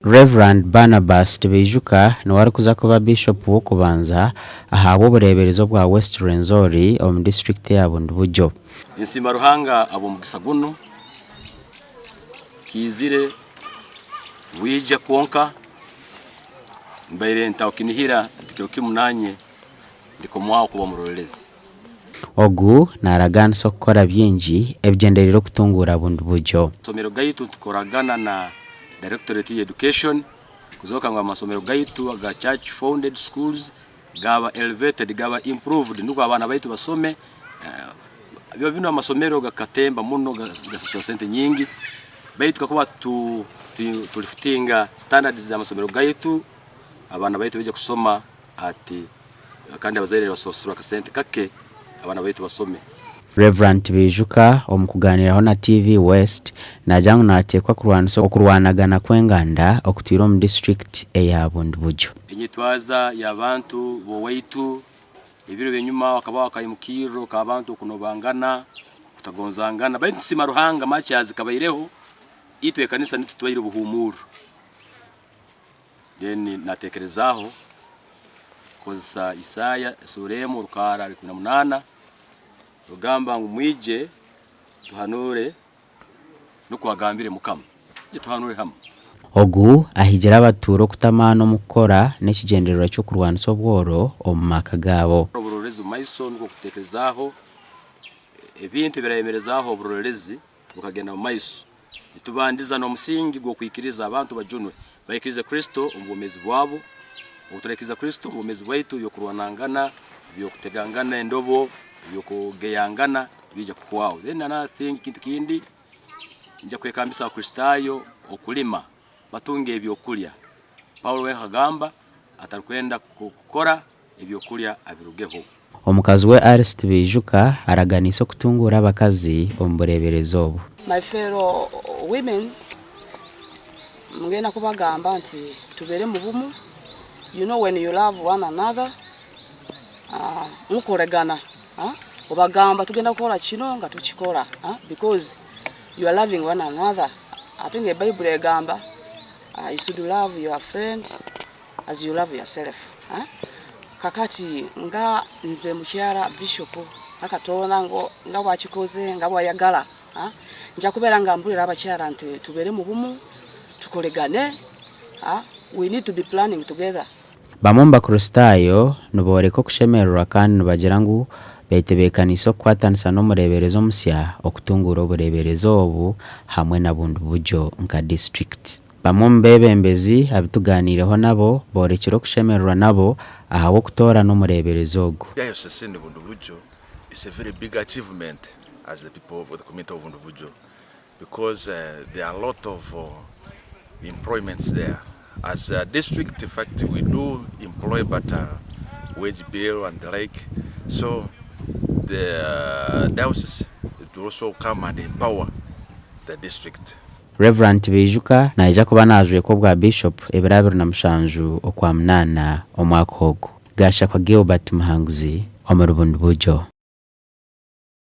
Rev. Barnabas Tibaijuka niwe arikuza kuba Biishopu w'okubanza ahabw'obureeberezi obwa West Rwenzori omu disiturikiti eya Bundibugyo. Ninsiima Ruhanga ahabw'omugisa gunu, kiizire bwija kwonka mbaire ntakukinihira nti kiro kimu nanye ndikomwaho kuba omurorerezi. Ogu naaragaanisa okukora bingi ebigyendereire okutunguura Bundibugyo. Amasomero gaitu nitukoragana na Directorate ya Education kuzooka ngu amasomero gaitu aga Church Founded Schools gaaba elevated, gaaba improved nukwo abaana baitu basome. Biro binu amasomero gakatemba muno gasasura sente nyingi baitu kakuba tulifutinga standards z'amasomero gaitu abaana baitu baija kusoma ati kandi abazaire nibasasura akasente kake abaana baitu basome. Rev. Tibaijuka omu kugaaniiraho na TV West naagira ngu naateekwa kurwanisa okurwanagana kw'enganda okutwire omu disiturikiti eya Bundibugyo. Enyetwaza y'abantu b'owaitu ebiro by'enyuma hakabaho akaimukirro k'abantu okunobangana, kutagonzangana baitu nitusiima Ruhanga much as kabaireho itwe ekanisa nitwe tubaire obuhumurro. Then natekerezaaho kukozesa Isaaya esuura emu orukaara 18 rugamba ngu mwije tuhanuure nukwo agambire Mukama. Mwije tuhanuure hamu. Ogu ahigire abatuura okuta amaani omu kukora n'ekigyendererwa ky'okurwanisa obworo omu maka gaabo. Oburorerezi omu maiso nukwo kutekerezaaho ebintu ebirayemerezaaho oburorerezi bukagenda omu maiso. Nitubandiza n'omusingi gw'okwikiriza abantu bajunwe, baikirize Kristo omu bwomeezi bwabo. Obu turaikiriza Kristo omu bwomeezi bwaitu, eby'okurwanangana, eby'okutegangana endobo, eby'okugeyangana nibiija kuhwaho. Then another thing, ekintu kindi, nija kwekambisa Abakristaayo okulima batunge ebyokulya. Paulo we akagamba atarukwenda kukora ebyokulya abirugeho. Omukazi we Alice Tibaijuka araganiise okutunguura abakazi omu bureeberezi obu. My fellow women, ngenda kubagamba nti tubeere mu bumu, you know when you love one another, mukoregana, obagamba tugenda kukora kino nga tukikora because you are loving one another ate nga ebaibuli egamba you should love your friend as you love yourself. Kakati nga nze mukyala Bishop nga Katonda nga bwakikoze nga bwayagala nja kubeera nga mbulira abakyala nti tubeere mu bumu tukoregane we need to be planning together. Bamwe omu Bakristaayo nibooreka okushemererwa kandi nibagira ngu betebeekaniise okukwatanisa n'omureeberezi omusya okutunguura obureeberezi obu hamwe na Bundibugyo nka disiturikiti. Bamwe omu beebembezi abu tugaaniireho nabo boorekire okushemererwa nabo ahabw'okutoorana omureeberezi ogu. Diocese in Bundibugyo is a very big achievement as the people of the community of Bundibugyo because there are a lot of employments there. As a district in fact we do employ but wage bill and the like so the diocese it will also come and empower the district. Rev. Tibaijuka naija kuba naajwekwa obwa Bishop ebiro 27 Okwamunaana omwaka ogu. Gashakwa Gilbert Muhanguzi omuri Bundibugyo.